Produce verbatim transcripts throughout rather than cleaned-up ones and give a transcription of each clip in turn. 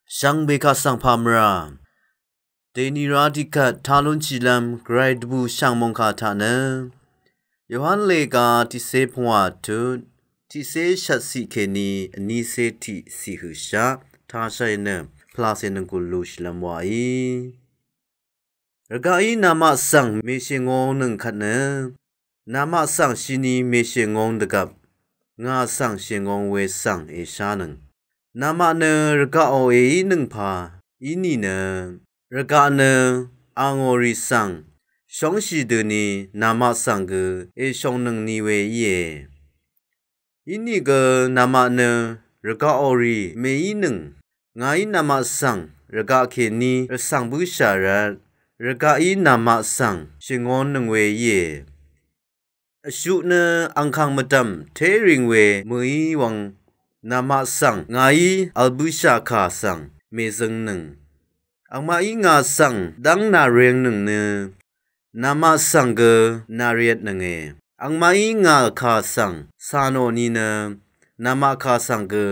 Shvngbe kaq svng pà mvrà dèni rá tiqkvt tá lúnshìlv́m gvray dvbù shv̀ng mòngkà taq nø Yohan lèga tiqcé pungwà tut tiqcé shvtciq kèní vnícé tiqciq høqshaq tashai nø pvlacè nònggùn lúshìlv́m wàí. Rvgaqí namaq svng mèshèngong nøng kvt nø namaq svng shini mèshèngong dvgvp ngà svng shèngong we svng èshánøng. Namaq nø rvgaqò èínøng pà í nìnø rvgaq nø angò rì svng shóngshì døni namaq svng gø èshòngnøngni we íe. Inìgø namaq nø rvgaqò rì mèínøng ngàí namaq svng rvgaq kèní rvcv̀ng bǿshà rvt rvgaqí namaq svng shèngonnøng we íe. Vshuq nø angkàng mvdv̀m téring we mø̀í wvng namaq svng ngàí vl bǿshà kà svng mèzøngnøng. Angmaqí ngà svng dv́ng nàrengnøng nø namaq svng gø nàrvtnønge. Angmaqí ngà kà svng cà nò ni nø namaq kà svng gø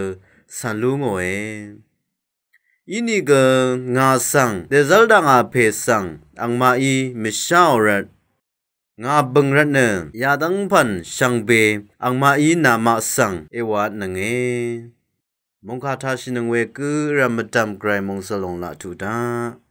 cv̀n lú ngòe. Inìgø ngà svng dèzv́l dv̀ngà pè svng angmaqí mvsháò rvt ngà bø̀ng rvt nø yadv́ng pv̀n shvngbe angmaqí namaq svng èwatnønge. Mòngkà tashìnøng we gø rv̀m mvdv̀m gvray mòngsvlòng laq tuq daq.